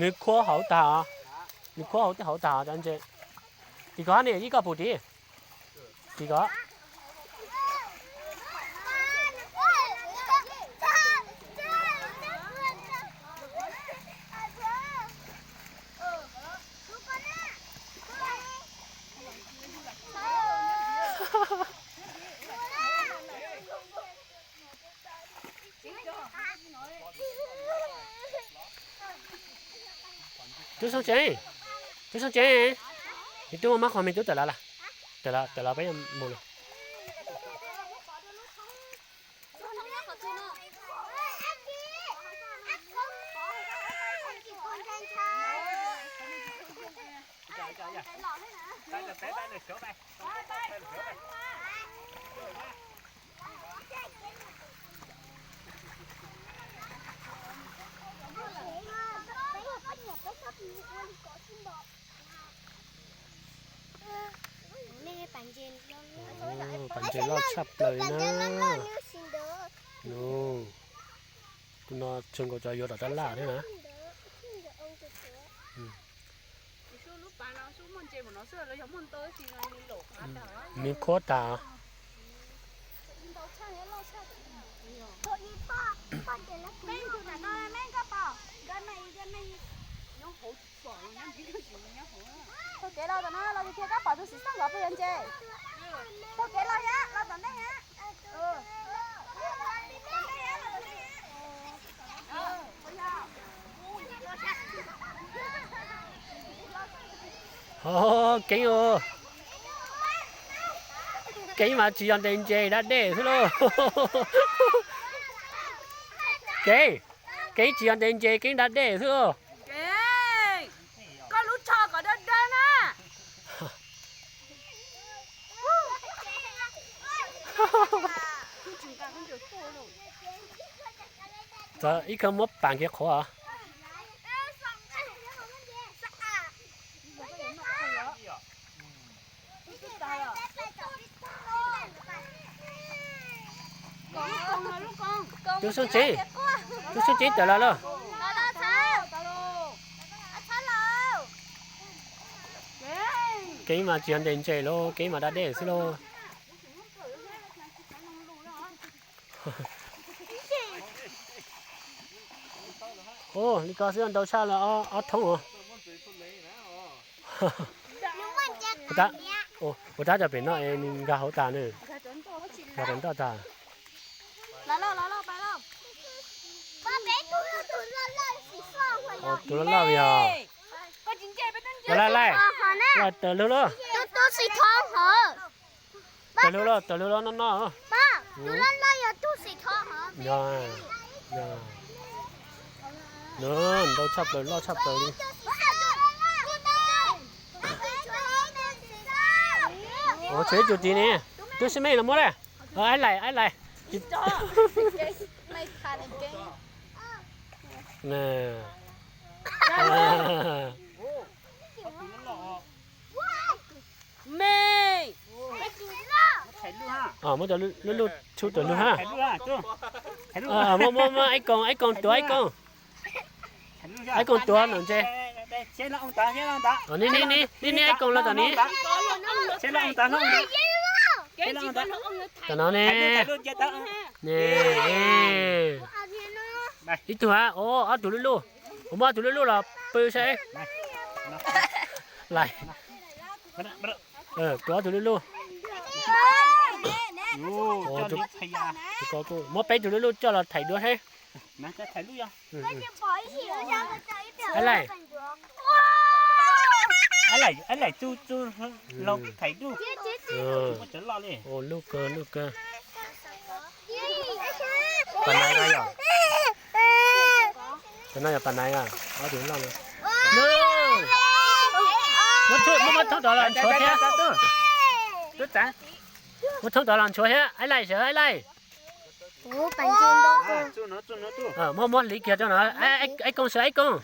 Nws khuab hauv tag, nws khuab hauv tej hauv tag cov ntses. Tim ko ne, ib koj pum tim. Tim ko. Tub Xyooj Tseeb, Tub Xyooj Tseeb, nws tub muaj mab qhov me tub tawm los lawm, tawm los peb mus lawm. Pas ntses loj tshaj plaws na. Tus no tshwm nkaus cov yuav tom tab laj thiab na. Nws khuab tas. Taug kev los tom no los tias koj pom tus xim xoj nkawd pw yuav ntses. Taug kev los thiab los tom ntej thiab. Ho, Keeb os, Keeb mas tsis yog ntes ntses, da dej xwb lauj. Keeb, Keeb tsis yog ntes ntses, Keeb da dej xwb lauj. Koj lub tsho kom dawb dawb na. Txawm ib kawg muab pas kiag qhuav os. Tub Xyooj Tseeb, Tub Xyooj Tseeb tawm los lauj. Keeb mas tsis yog ntes ntses lauj, Keeb mas da dej xwb lauj. Ua li ko xwb ntau tshaj li ob thoob os. Ua tab cov pem no es nws nkag hauv tas na, nkag tom ntoj tas. Tus loj loj yog, laij laij, tawm lug lauj. Tawm lug lauj, tawm lug lauj, noj noj. Ntau tshaj plaws, loj tshaj plaws li. Tshuav ib tug tid ne, tub xib mej los muab lawm. Aib laim, aib laim. Muab cov lub lub tshub rau lub ha. Muab, muab, muab, aib koos, aib koos tuav, aib koos. Aib koos tuav no ntse. Neb, neb, neb aib koos los tom ni. Tom no ne. Ib tug ha, ob tug lub luj. Muab ob tug lub luj los pw saib. Lais. Tuav ob tug lub luj. Muab peb tug lub luj coj los thaij duab saib. Aib laim, aib laim, txuj txuj laug thaij duab. Luj kawg, luj kawg. Pas naiv yog, cov no yog pas naiv, ob tug loj no. Muab thoob tod los ntshuav thiab. Muab thoob tod los ntshuav thiab, aib laim sawv, aib laim. Muab, muab hliv kiag rau no, aib koos sawv, aib koos.